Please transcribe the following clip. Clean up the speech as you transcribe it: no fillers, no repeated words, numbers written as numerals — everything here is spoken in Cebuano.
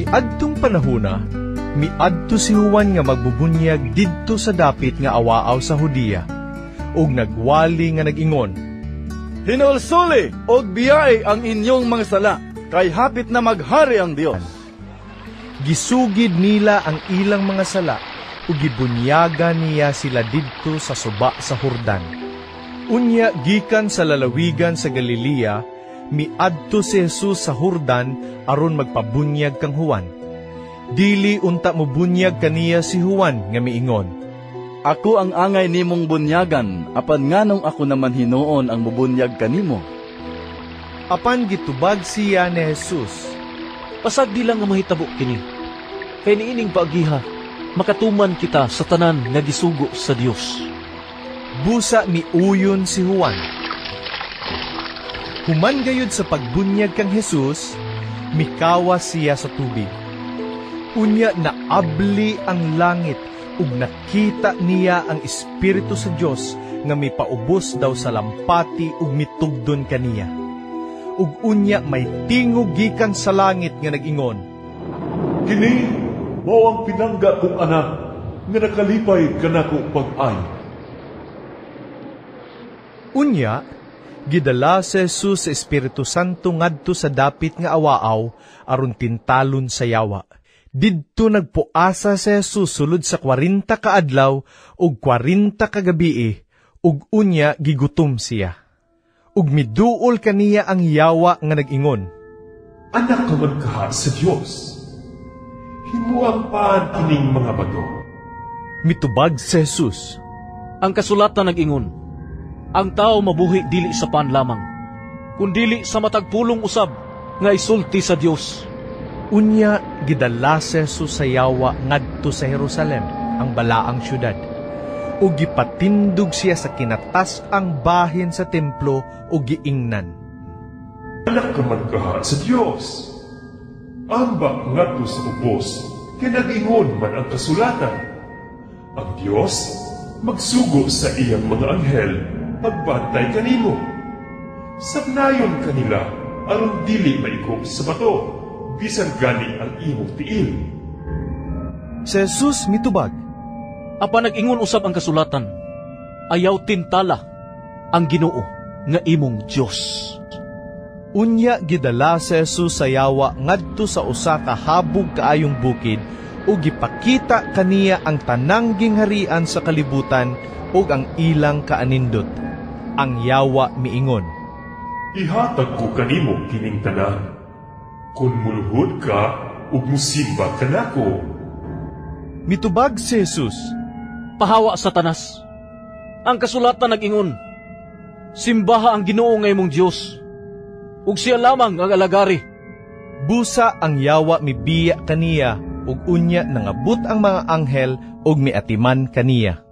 Kaniadtong panahona, miadto si Juan nga magbubunyag didto sa dapit nga awaaw sa Judea, ug nagwali nga nag-ingon, "Hinulsuli og biyai ang inyong mga sala, kay hapit na maghari ang Dios." Gisugid nila ang ilang mga sala ug gibunyagan niya sila didto sa suba sa Jordan. Unya gikan sa lalawigan sa Galilea, miadto si Jesus sa Jordan aron magpabunyag kang Juan. Dili unta mobunyag kaniya si Juan nga miingon, "Ako ang angay nimong bunyagan, apan nganong ako naman hinuon ang mubunyag kanimo?" Apan gitubag siya ni Jesus, "Pasagdi lang nga mahitabo kini. Kay niining paagiha, makatuman kita sa tanan nga gisugo sa Dios." Busa miuyon si Juan. Human gayud sa pagbunyag kang Jesus, mikawas siya sa tubig. Unya naabli ang langit ug nakita niya ang Espiritu sa Dios nga mipaubos daw sa lampati ug mitugdon kaniya. Ug unya may tingog gikan sa langit nga nag-ingon, "Kini mao ang pinangga kong anak nga nakalipay kanako pag-ayo." Unya, gidala si Jesus sa Espiritu Santo ngadto sa dapit nga awaaw aron tintalon sa yawa. Didto nagpuasa si Jesus sulod sa 40 ka adlaw ug 40 ka gabii ug unya gigutom siya. Ug miduol kaniya ang yawa nga nag-ingon, "Anak ka man kaha sa Dios. Himuang pan kining mga bato." Mitubag si Jesus, "Ang kasulatan nag-ingon, ang tao mabuhi dili sa pan lamang, kundili sa matag pulong usab nga isulti sa Dios." Unya gidala si Jesus sa yawa ngadto sa Jerusalem, ang balaang syudad. Ug gipatindog siya sa kinatas-ang bahin sa templo ug giingnan, "Anak ka man kaha sa Dios. Ambak ngadto sa ubos, kay nag-ingon man ang kasulatan, ang Dios magsugo sa iyang mga anghel pagbantay kanimo. Sabnayon kanila aron dili maigo sa bato, bisan gani ang imong tiil." Si Jesus mitubag, "Apan nag-ingon usab ang kasulatan, ayaw tintala ang Ginoo nga imong Dios." Unya gidala si Jesus sa yawa ngadto sa usa ka habog kaayong bukid ug gipakita kaniya ang tanang gingharian sa kalibutan ug ang ilang kaanindot. Ang yawa miingon, "Ihatag ko kanimo kining tanan, kun muluhod ka ug musimba kanako." Mitubag si Jesus, "Pahawa, Satanas! Ang kasulatan nag-ingon, simbaha ang Ginoo nga imong Dios, ug siya lamang ang alagari." Busa ang yawa mibiya kaniya ug unya nangabot ang mga anghel ug miatiman kaniya.